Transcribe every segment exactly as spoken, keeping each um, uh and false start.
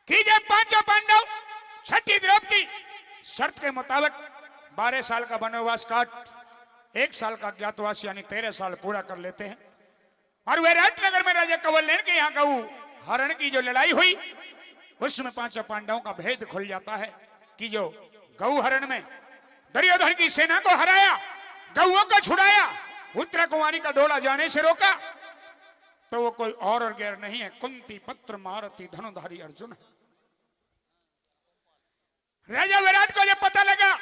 कि जब पांचों पांडव, छठी द्रौपदी, शर्त के मुताबिक बारह साल का वनवास काट एक साल का अज्ञातवास यानी तेरह साल पूरा कर लेते हैं और विराट नगर में राजा कौंडिन्य के यहाँ गौ हरण की जो लड़ाई हुई, उसमें पांचों पांडवों का भेद खुल जाता है कि जो गौ हरण में दुर्योधन की सेना को हराया, गौओं को छुड़ाया, उत्तरा कुमारी का डोला जाने से रोका, तो वो कोई और और गैर नहीं है, कुंती पुत्र महारथी धनुधारी अर्जुन है। राजा विराट को जब पता लगा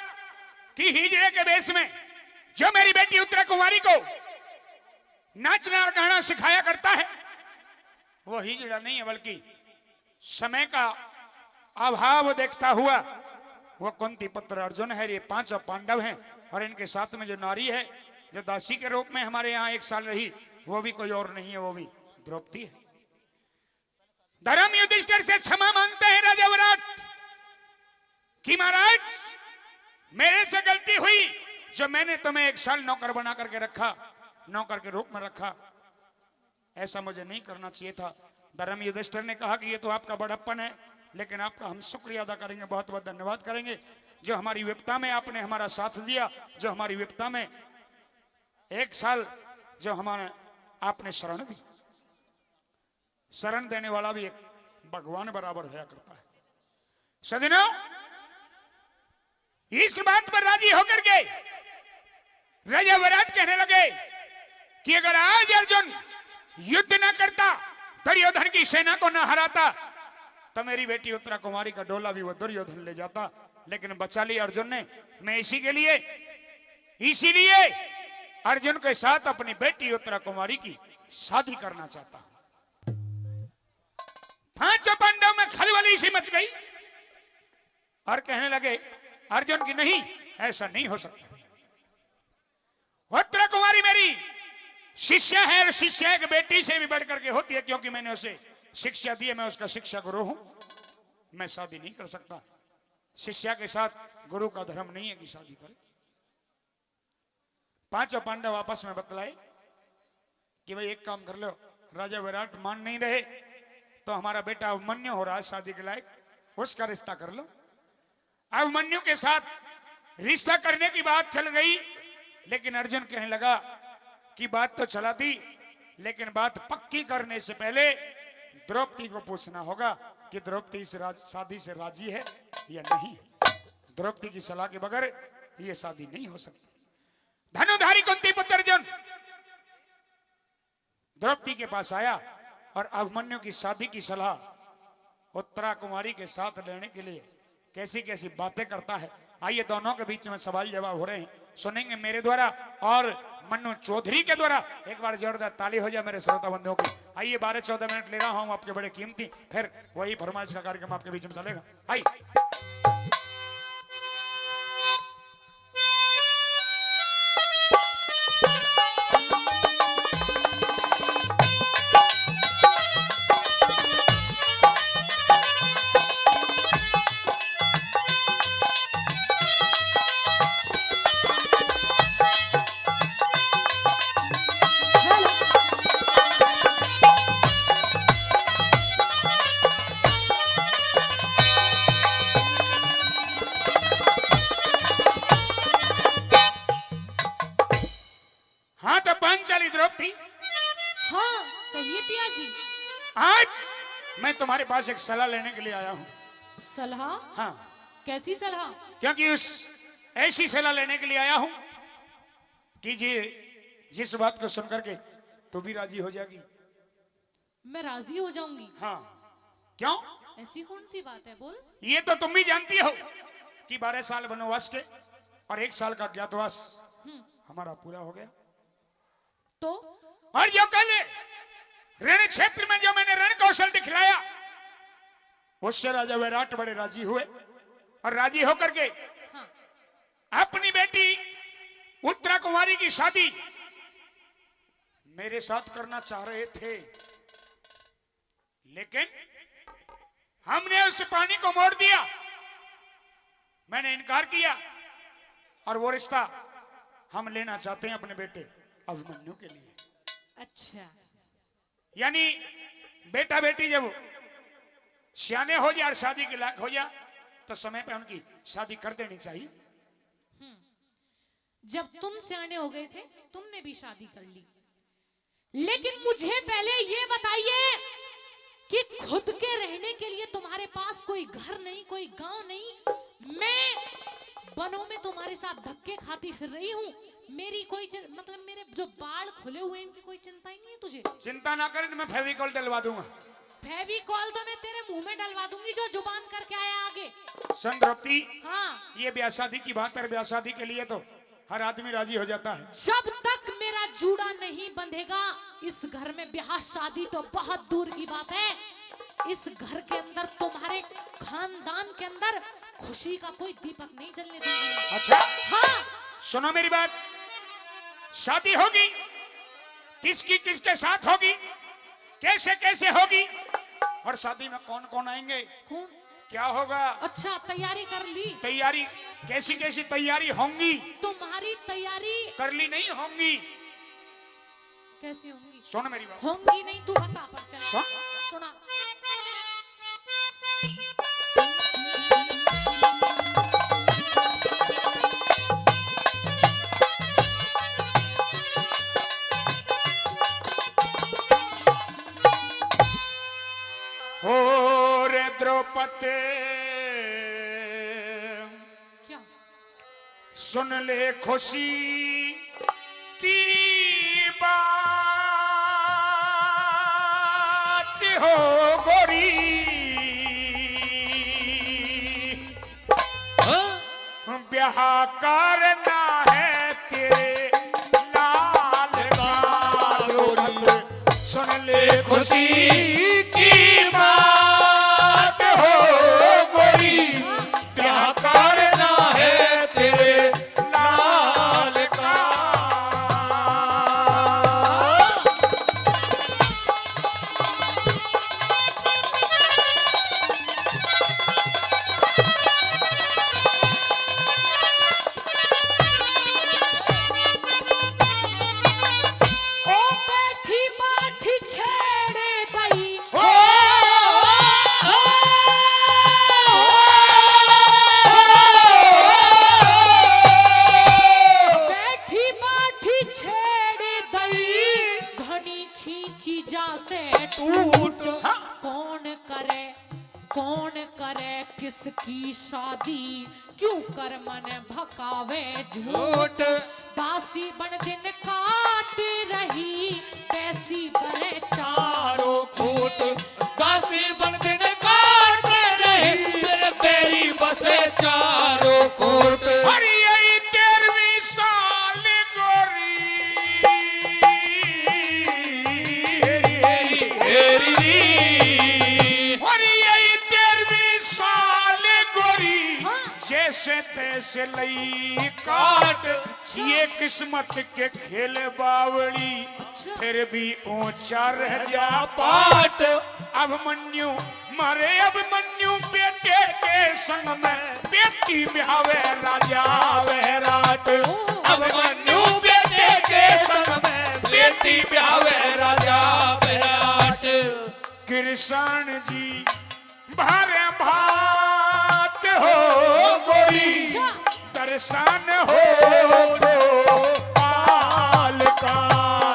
कि हिजड़े के वेश में जो मेरी बेटी उत्तरा कुमारी को नाचना और गाना सिखाया करता है, वो हिजड़ा नहीं है, बल्कि समय का अभाव देखता हुआ वो कुंती पुत्र अर्जुन है, ये पांचों पांडव हैं। और इनके साथ में जो नारी है, जो दासी के रूप में हमारे यहाँ एक साल रही, वो भी कोई और नहीं है, वो भी द्रौपदी है। धर्म युधिष्ठिर से क्षमा मांगते हैं राजा विराट कि महाराज, मेरे से गलती हुई जो मैंने तुम्हें एक साल नौकर बना करके रखा, नौकर के रूप में रखा, ऐसा मुझे नहीं करना चाहिए था। धर्म युधिष्ठिर ने कहा कि ये तो आपका बड़प्पन है, लेकिन आपका हम शुक्रिया अदा करेंगे, बहुत बहुत धन्यवाद करेंगे जो हमारी विपदा में आपने हमारा साथ दिया, जो हमारी विपदा में एक साल जो हमारे आपने शरण दी। शरण देने वाला भी एक भगवान बराबर होया करता है। सजनों, इस बात पर राजी होकर के राजा विराट कहने लगे कि अगर आज अर्जुन युद्ध ना करता, दुर्योधन की सेना को ना हराता, तो मेरी बेटी उत्तरा कुमारी का डोला भी वो दुर्योधन ले जाता, लेकिन बचा लिया अर्जुन ने। मैं इसी के लिए, इसीलिए अर्जुन के साथ अपनी बेटी उत्तरा कुमारी की शादी करना चाहता हूं। पांचों पांडव में खलबली सी मच गई और कहने लगे अर्जुन कि नहीं, ऐसा नहीं हो सकता। उत्तरा कुमारी मेरी शिष्या है और शिष्या एक बेटी से भी बढ़ करके होती है, क्योंकि मैंने उसे शिक्षा दी है, मैं उसका शिक्षा गुरु हूं, मैं शादी नहीं कर सकता। शिष्या के साथ गुरु का धर्म नहीं है कि शादी करे। पांचों पांडव आपस में बतलाए कि भाई एक काम कर लो, राजा विराट मान नहीं रहे तो हमारा बेटा अभिमन्यु हो रहा है शादी के लायक, उसका रिश्ता कर लो। अभिमन्यु के साथ रिश्ता करने की बात चल गई, लेकिन अर्जुन कहने लगा कि बात तो चला दी, लेकिन बात पक्की करने से पहले द्रौपदी को पूछना होगा कि द्रौपदी इस राज शादी से राजी है या नहीं। द्रौपदी की सलाह के बगैर ये शादी नहीं हो सकती। धनुधारी कुंती पुत्र अर्जुन द्रौपदी के पास आया और अभिमन्यु की शादी की सलाह, उत्तरा कुमारी के साथ लेने के लिए कैसी कैसी बातें करता है। आइए, दोनों के बीच में सवाल जवाब हो रहे हैं, सुनेंगे मेरे द्वारा और मन्नू चौधरी के द्वारा। एक बार जोरदार ताली हो जाए मेरे श्रोता बंधुओं की। आइए, बारह चौदह मिनट ले रहा हूं आपके बड़े कीमती, फिर वही फरमाइश का कार्यक्रम आपके बीच में चलेगा। आइए। हाँ, तो पांचाली द्रौपदी। हाँ, कहिए पिया जी। आज मैं तुम्हारे पास एक सलाह लेने के लिए आया हूँ। सलाह? हाँ। कैसी सलाह? क्योंकि उस ऐसी सलाह लेने के लिए आया हूँ कि जी, जिस बात को सुन करके तू भी राजी हो जाएगी। मैं राजी हो जाऊंगी। हाँ, क्यों? ऐसी कौन सी बात है, बोल। ये तो तुम भी जानती हो कि बारह साल वनवास के और एक साल का अज्ञातवास हम्म। हमारा पूरा हो गया। तो? और जो कल रण क्षेत्र में जो मैंने रण कौशल दिखलाया, उससे राजा विराट बड़े राजी हुए और राजी होकर के हाँ। अपनी बेटी उत्तरा कुमारी की शादी मेरे साथ करना चाह रहे थे, लेकिन हमने उस पानी को मोड़ दिया, मैंने इनकार किया और वो रिश्ता हम लेना चाहते हैं अपने बेटे अभिमन्यु के लिए। अच्छा। यानी बेटा बेटी जब सियाने हो जा और शादी के लायक हो जा, तो समय पे उनकी शादी कर देनी चाहिए। जब तुम सियाने हो गए थे, तुमने भी शादी कर ली, लेकिन मुझे पहले ये बताइए कि खुद के रहने के लिए तुम्हारे पास कोई घर नहीं, कोई गांव नहीं। मैं वनों में तुम्हारे साथ धक्के खाती फिर रही हूँ। मेरी कोई चिं-, मतलब, मेरे जो बाल खुले हुए हैं, इनकी कोई चिंता ही नहीं है तुझे। चिंता ना कर, मैं फेविकॉल डलवा दूंगा। फेविकॉल तो मैं तेरे मुंह में डलवा दूंगी, जो जुबान करके आया आगे। सुन द्रौपदी, हाँ। ये ब्याह शादी की बात है, ब्याह शादी के लिए तो हर आदमी राजी हो जाता है। जब तक मेरा जूड़ा नहीं बंधेगा, इस घर में ब्याह शादी तो बहुत दूर की बात है। इस घर के अंदर, तुम्हारे खानदान के अंदर खुशी का कोई दीपक नहीं जलने दूंगी। अच्छा, हाँ। सुनो मेरी बात, शादी होगी, किसकी किसके साथ होगी, कैसे कैसे होगी, और शादी में कौन कौन आएंगे, कौन? क्या होगा? अच्छा, तैयारी कर ली? तैयारी? कैसी कैसी तैयारी होंगी? तुम्हारी तैयारी? कर ली नहीं होंगी? कैसी होंगी? सुन मेरी बात। होंगी नहीं, तू बता पर चल। सुन। सुना। और द्रौपदी, क्या? सुन ले खुशी की बात हो गोरी, ब्याह करना है तेरे लाल का गोरी। सुन ले खुशी की बात हो गोरी, ब्याह करना है तेरे लाल का। ओ बैठी बैठी छेड़े दई। ओ, बैठी बैठी छेड़े दई, घनी खींची जा से टूट। हाँ। कौन करे, कौन करे किसकी शादी, क्यों कर मन भकावे झूठ। झूठ। दासी बन दिन काट रही, पैसी बने चारों चारों कूट। दासी बन दिन काट रही, मेरे पैरी बसे चारों कूट। हर यही तेरहवीं साल गोरी, हेरी री। हर यही तेरहवीं साल गोरी, हाँ। जैसे तैसे लई काट। ये किस्मत के खेल बावली, फिर भी ऊंचा रह जा पाट। अब मन्यू मारे, अब मन्यू बेटे के संग में बेटी ब्यावे राजा वैराट। अब मन्यू बेटे के संग में बेटी ब्यावे राजा वैराट। कृष्ण जी भर भात हो गोरी, दर्शन हो तो पाल का।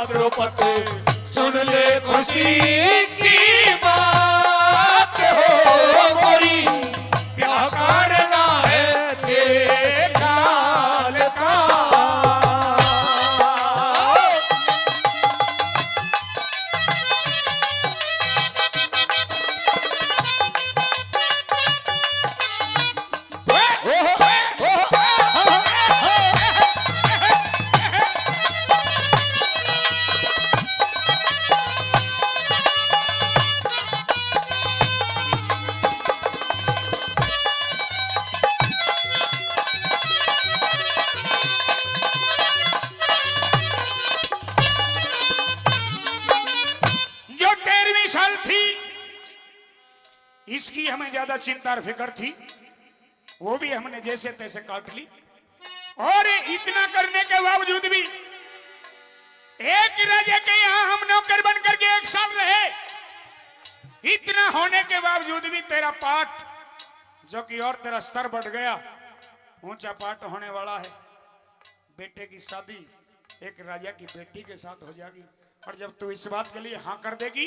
द्रौपदी सुन ले खुशी की बात हो गोरी, ब्याह करना है तेरे लाल का। जो तेरहवीं साल थी, इसकी हमें ज्यादा चिंता और फिक्र थी, वो भी हमने जैसे तैसे काट ली। और इतना करने के बावजूद भी एक राजा के यहाँ हम नौकर बन करके एक साल रहे, इतना होने के बावजूद भी तेरा पाठ, जो कि और तेरा स्तर बढ़ गया, ऊंचा पाठ होने वाला है। बेटे की शादी एक राजा की बेटी के साथ हो जाएगी, और जब तू इस बात के लिए हाँ कर देगी,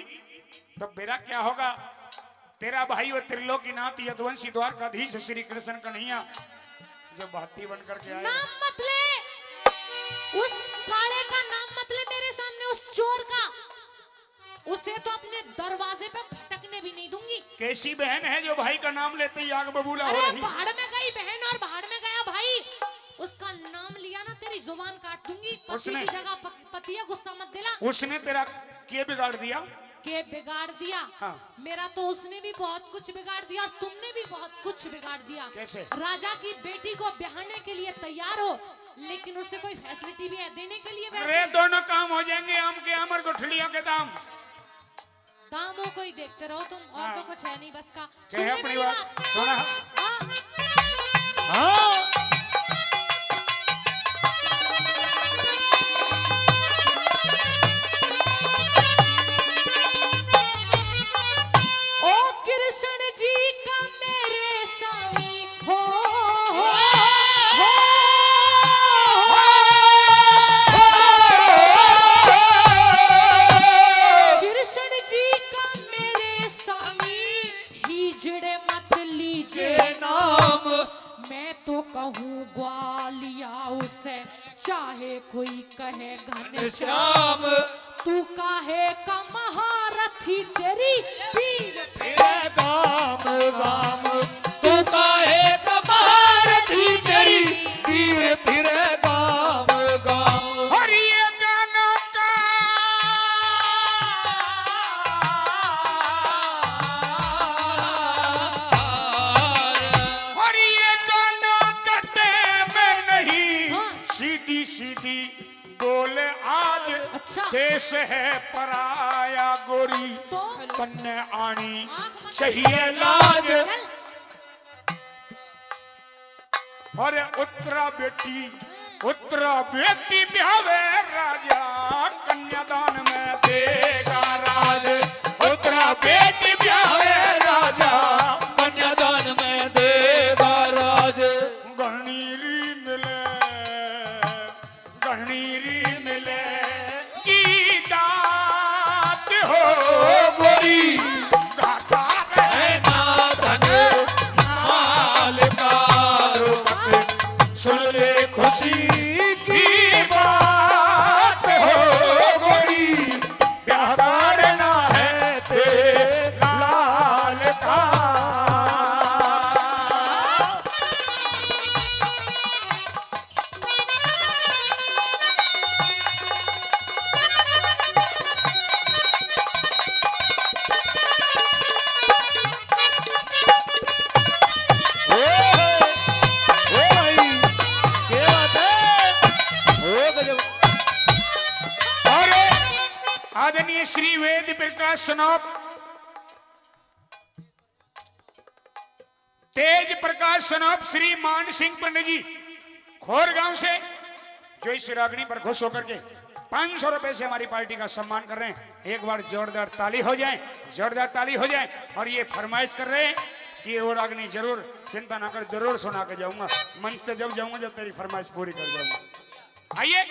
तो मेरा क्या होगा? तेरा भाई वो त्रिलोकीनाथ यदुवंशी द्वारकाधीश श्री कृष्ण कन्हैया, जो भाती बन करके आए। नाम मत ले, उस काले का नाम मत ले मेरे सामने, उस चोर का। उसे तो अपने दरवाजे पे फटकने भी नहीं दूंगी। कैसी बहन है जो भाई का नाम लेते ही आग बबूला हो रही? भाड़ में गई बहन और भाड़ में गया भाई। उसका नाम लिया ना, तेरी जुबान काट दूंगी। पति की जगह पतिया, गुस्सा मत दिला। उसने तेरा के बिगाड़ दिया? के बिगाड़ दिया? हाँ। मेरा तो उसने भी बहुत कुछ बिगाड़ दिया और तुमने भी बहुत कुछ बिगाड़ दिया। कैसे? राजा की बेटी को ब्याहने के लिए तैयार हो, लेकिन उसे कोई फैसिलिटी भी है देने के लिए? अरे, दोनों काम हो जाएंगे, आम के आम और गुठलियों के दाम। दामों को ही देखते रहो तुम, और हाँ। तो कुछ है नहीं बस का। कहे अपनी बात। सुना? हाँ। हाँ। ओ कृष्ण जी का मेरे स्वामी हो, हो, हो। कृष्ण जी का मेरे स्वामी, हीजड़े मत लीजे नाम। मैं तो कहूँ ग्वालिया उसे, चाहे कोई कहे घनश्याम। तू काहे का महारथी, तेरी पीर फिरे गाम गाम। तू काहे का महारथी, तेरी पीर फिरे गाम गाम। और ये गाना का, और ये गाना कटे में नहीं, हाँ। सीधी सीधी बोल आज। अच्छा। देश है पराया गोरी, तो? तन्ने आनी आँख मत चाहिए लाज। चल। अरे उत्तरा बेटी, उत्तरा बेटी ब्यावे राजा, कन्यादान में देगा राज। उत्तरा बेटी ब्यावे राजा, कन्यादान में देगा राज। घणी री मिले, घणी री मिले की दात हो गोरी, घाटा रहना धन माल का। सुन ले खुशी की बात हो गोरी, ब्याह करना है तेरे लाल का। ओ, ओ भाई, क्या बात है? ओ गजब। और आदरणीय श्री वेद प्रकाश सनोप, तेज प्रकाश सनोप श्री मान सिंह पंडित जी खोर गांव से, जो इस रागनी पर खुश होकर के पाँच सौ रुपए से हमारी पार्टी का सम्मान कर रहे हैं। एक बार जोरदार ताली हो जाए, जोरदार ताली हो जाए। और ये फरमाइश कर रहे हैं कि ये वो रागनी जरूर, चिंता ना कर, जरूर सुना के जाऊंगा। मंच पे जब जाऊंगा, जब तेरी फरमाइश पूरी कर जाऊंगा। आइए।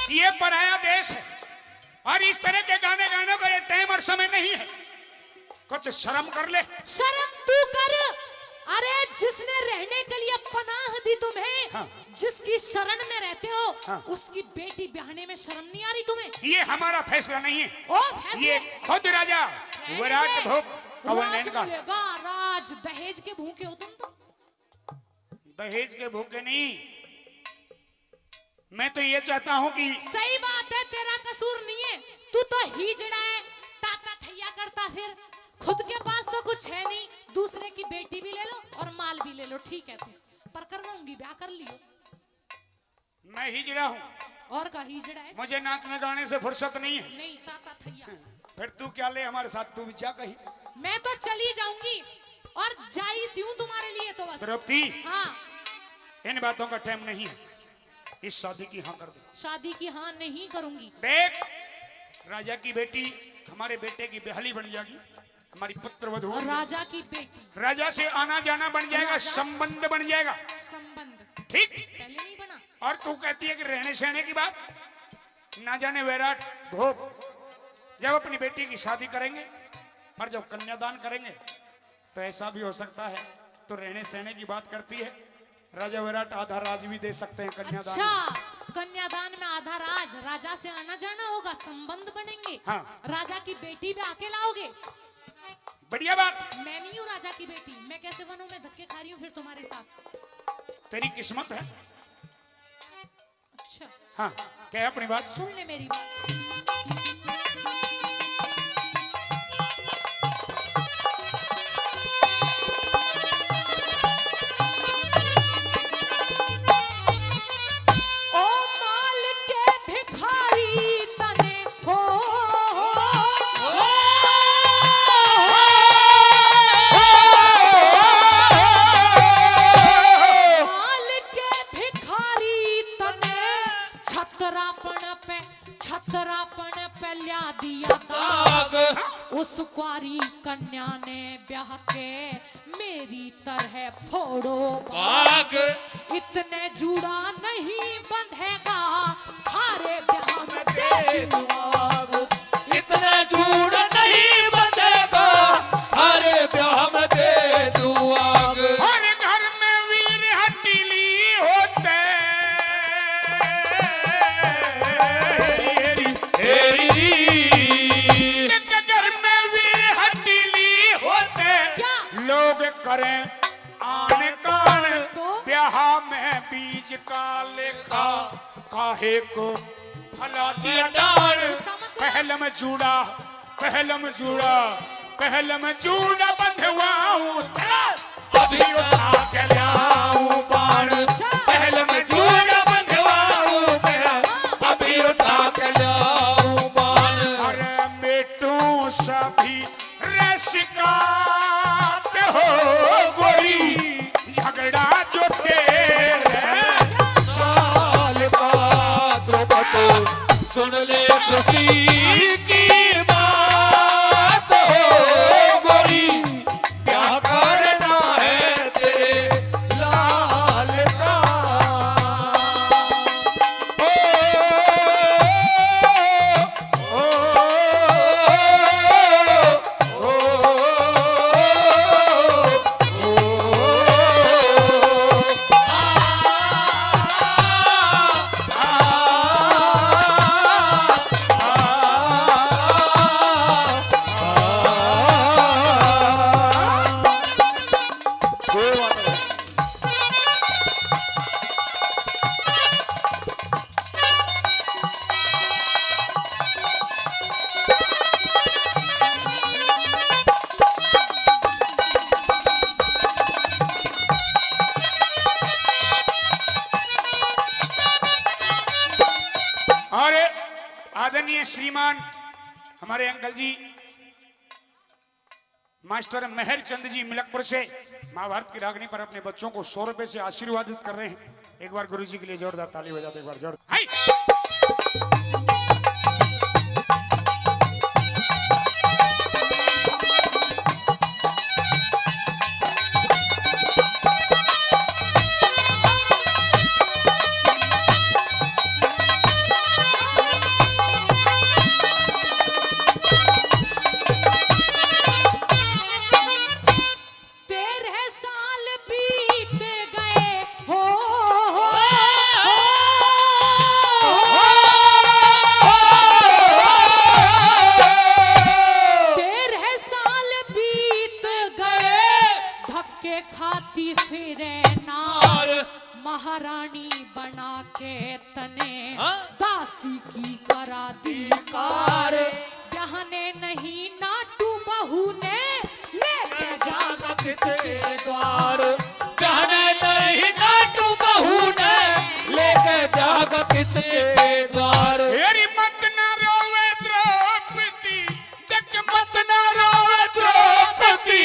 ये पराया देश है और इस तरह के गाने गाने का ये टाइम और समय नहीं है। कुछ शर्म कर ले। शर्म तू कर। अरे, जिसने रहने के लिए पनाह दी तुम्हें, हाँ। जिसकी शरण में रहते हो, हाँ। उसकी बेटी ब्याहने में शर्म नहीं आ रही तुम्हें? ये हमारा फैसला नहीं है, ओ, फैसले ये खुद राजा विराट भोग का वो लेने का। राज दहेज के भूखे हो तुम तो। दहेज के भूखे नहीं, मैं तो ये चाहता हूँ कि सही बात है, तेरा कसूर नहीं है, तू तो हीजड़ा है, ताता करता फिर? खुद के पास तो कुछ है नहीं, दूसरे की बेटी भी ले लो और माल भी ले लो, ठीक है तू, पर करवाऊंगी, ब्याह कर लियो। मैं हिजड़ा हूँ। और का हिजड़ा है? मुझे नाचने गाने से फुर्सत नहीं है। नहीं, ताता थैया। फिर तू क्या ले हमारे साथ, तू भी जा कहीं। मैं तो चली जाऊंगी और जाई सी हूँ तुम्हारे लिए तो बस। द्रौपदी, हाँ। इन बातों का टाइम नहीं है, इस शादी की हाँ कर दे। शादी की हाँ नहीं करूंगी। देख, राजा की बेटी, हमारे बेटे की ब्याहली बन जाएगी, हमारी पुत्र वधू और होगी। राजा की बेटी। राजा से आना जाना बन जाएगा, राजा से संबंध बन जाएगा। संबंध। ठीक? पहले नहीं बना। और तू कहती है कि रहने सहने की बात, ना जाने विराट भोग जब अपनी बेटी की शादी करेंगे और जब कन्यादान करेंगे तो ऐसा भी हो सकता है, तो रहने सहने की बात करती है, राजा विराट आधा राज भी दे सकते हैं कन्यादान में। अच्छा, कन्यादान में आधा राज, राजा से आना जाना होगा, संबंध बनेंगे। हाँ। राजा की बेटी भी आके लाओगे। बढ़िया बात। मैं नहीं हूँ राजा की बेटी, मैं कैसे बनूं? मैं धक्के खा रही हूँ फिर तुम्हारे साथ। तेरी किस्मत है। अच्छा। हाँ, कह अपनी बात। सुन ले मेरी बात। ओ माल के भिखारी तने हो, माल के भिखारी तने छतरापन पे, छतरापन पे ल्या दिया दाग। दाग। उस कुंवारी कन्या ने ब्याह के मेरी तरह फोड़ो भाग। भाग। इतने जूड़ा नहीं बंधेगा थारे ब्याह में दे दूं आग। इतने जूड़ा नहीं बंधेगा थारे ब्याह में दे दूं आग। हर घर में वीर हटीली होते। हेरी, हेरी। एक घर में वीर हटीली होते। क्या? लोग करें आन कान। तो? ब्याह में बीज का लेखा काहे को फला दिया डाल। समझ गया। पहलम जूड़ा, पहलम जूड़ा, पहलम जूड़ा बंधवाऊं तेरा, अभी उठा के लाऊं बाण। अच्छा। पहलम जूड़ा बंधवाऊं तेरा, अभी उठा के लाऊं बाण। अरे मेटू सभी रे शिकायत हो गोरी, झगड़ा जो तेरे साल का तो बतो, सुन ले खुशी की बात हो गोरी, क्या करना है तेरे लाल का। ओ, ओ, ओ, ओ, ओ, ओ, ओ, आ, आ, आ, आ, आ। और आदरणीय श्रीमान हमारे अंकल जी मास्टर मेहर चंद जी मिलकपुर से महाभारत की रागनी पर अपने बच्चों को सौ रुपए से आशीर्वादित कर रहे हैं। एक बार गुरु जी के लिए जोरदार ताली बजा दो, एक बार जोर। हाय। तेरह साल बीत गए हो, हो, हो, हो। तेरह साल बीत गए, धक्के खाती फिरे नार। महारानी बना के तने हाँ? दासी की करा दी कार। ब्याहने नहीं नाटू बहू ने लेके जागा किसके द्वार। जाने नहीं नाटू बहू ने लेके जागा किसके द्वार। हेरी मत ना रोवे द्रौपदी, जग मत ना रोवे द्रौपदी।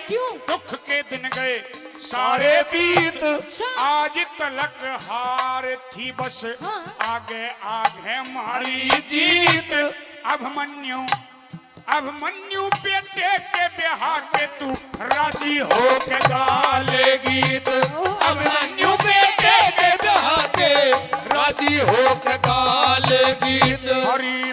क्यों? दुख के दिन गए सारे बीत, अच्छा। आज तलक हार थी बस, हाँ। आगे आगे हमारी जीत। अभिमन्यु, अभिमन्यु बेटे के ब्याह के तू राजी हो के गा ले गीत। अभिमन्यु बेटे के ब्याह के राजी हो के गा ले गीत। हरी